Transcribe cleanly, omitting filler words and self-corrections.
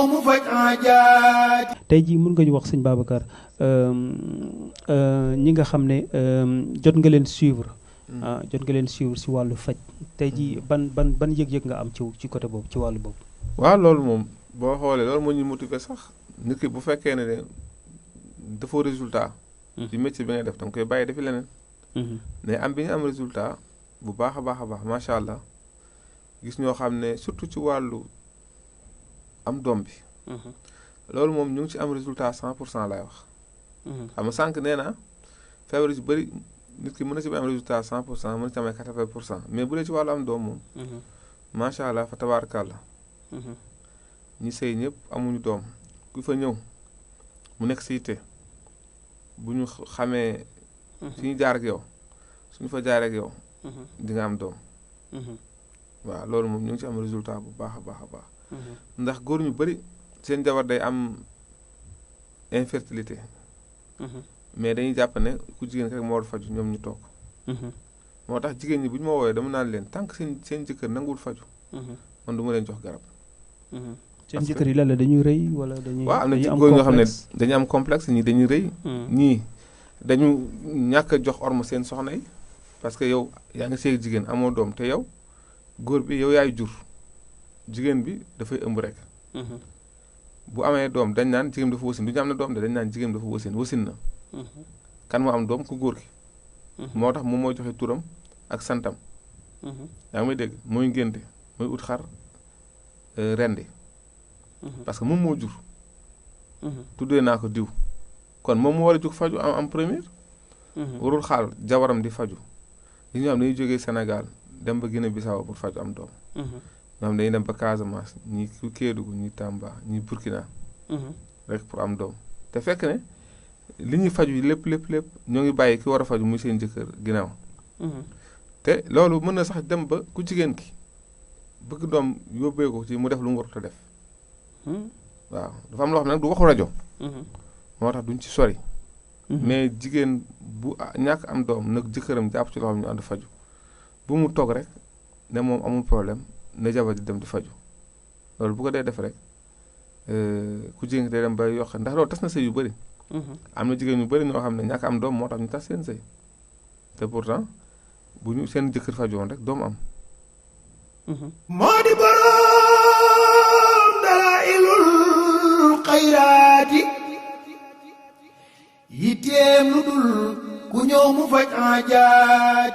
ñëw mu faj aajaaj. tey jii mën nga ñu wax sëñ Babacar ñi nga xam ne jot nga leen suivre. jot nga leen suivre si wàllu faj. tey jii ban yëg-yëg nga am ci côté boobu ci wàllu boobu. waaw loolu moom boo xoolee loolu moo ñu motiver sax nit ki bu fekkee ne dafa résultat. ci métier bi ngay def danga koy bàyyi defi leneen. mais am bi nga am résultat bu baax a baax macha allah gis ñoo xam ne surtout ci wàllu am doom bi. loolu moom ñu ngi ci am résultat 100% lay wax. xam nga sànq nee na feebar yu bëri nit ki mën na ci am résultat 100% mën na ci am ay 80% mais bu dee ci wàllu am doom moom. macha allah fa tabaarkàlla. ñi sëy ñëpp amuñu doom ku fa ñëw mu nekk si yitte bu ñu xamee. fi ñu jaar ak yow suñu fa jaaree ak yow. di nga am doom. waaw loolu moom ñu ngi ci am résultat bu baax a baax. ndax góor ñu bëri seen jabar day am infertilité. mais dañuy jàpp ne ku jigéen rek moo war faju ñoom ñu toog. moo tax jigéen ñi bu ñu ma woowee dama naan leen tant que seen jëkkër nanguwul faju man du ma leen jox garab. seen jëkkër yi lan la dañuy rëy wala dañuy. waaw am na ci góor ñoo xam ne dañu am complexe ñii dañuy rëy. ñii dañu ñàkk a jox orma seen soxna yi parce que yow yaa ngi seeg jigéen amoo doom te yow góor bi yow yaay jur jigéen bi dafay ëmb rek. bu amee doom dañ naan jigéen dafa wasin du ñu am na doom de dañ naan jigéen dafa wasin na. kan moo am doom ku góor ki. moo tax moom mooy joxe turam ak santam. yaa ngi may dégg mooy ngénte mooy ut xar rendi parce que moom moo jur. tuddee naa ko diw. kon moom mu war a jóg faju am première. warul xaal jabaram di faju yi ñoo xam dañuy jógee Sénégal dem ba Guinée Bissau pour faju am doom. ñoo xam dañuy dem ba Casamance ñi Kédougou ñi Tamba ñi Burkina. rek pour am doom te fekk ne li ñuy faju lépp ñoo ngi bàyyi ki war a faju muy seen jëkkër ginnaaw. te loolu mën na sax dem ba ku jigéen ki bëgg doom yóbbee ko ci mu def lu mu warut a def. waaw dafa am loo xam ne nag du waxu rajo. moo tax duñ ci sori. mais jigéen bu ñàkk am doom nag jëkkëram jàpp ci loxoom ñu ànd faju bu mu toog rek ne moom amul problème ne jabar ji dem di faju loolu bu ko dee def rek ku jigéen day dem ba yokk ndax loolu tas na sëy yu bëri. am na jigéen ñu bëri ñoo xam ne ñàkk am doom moo tax ñu tas seen sëy te pourtant bu ñu seen jëkkër fajoon rek doom am. moo di boroom dalaa'ilul xayraati yitteem lu dul ku ñëw mu faj aajaati.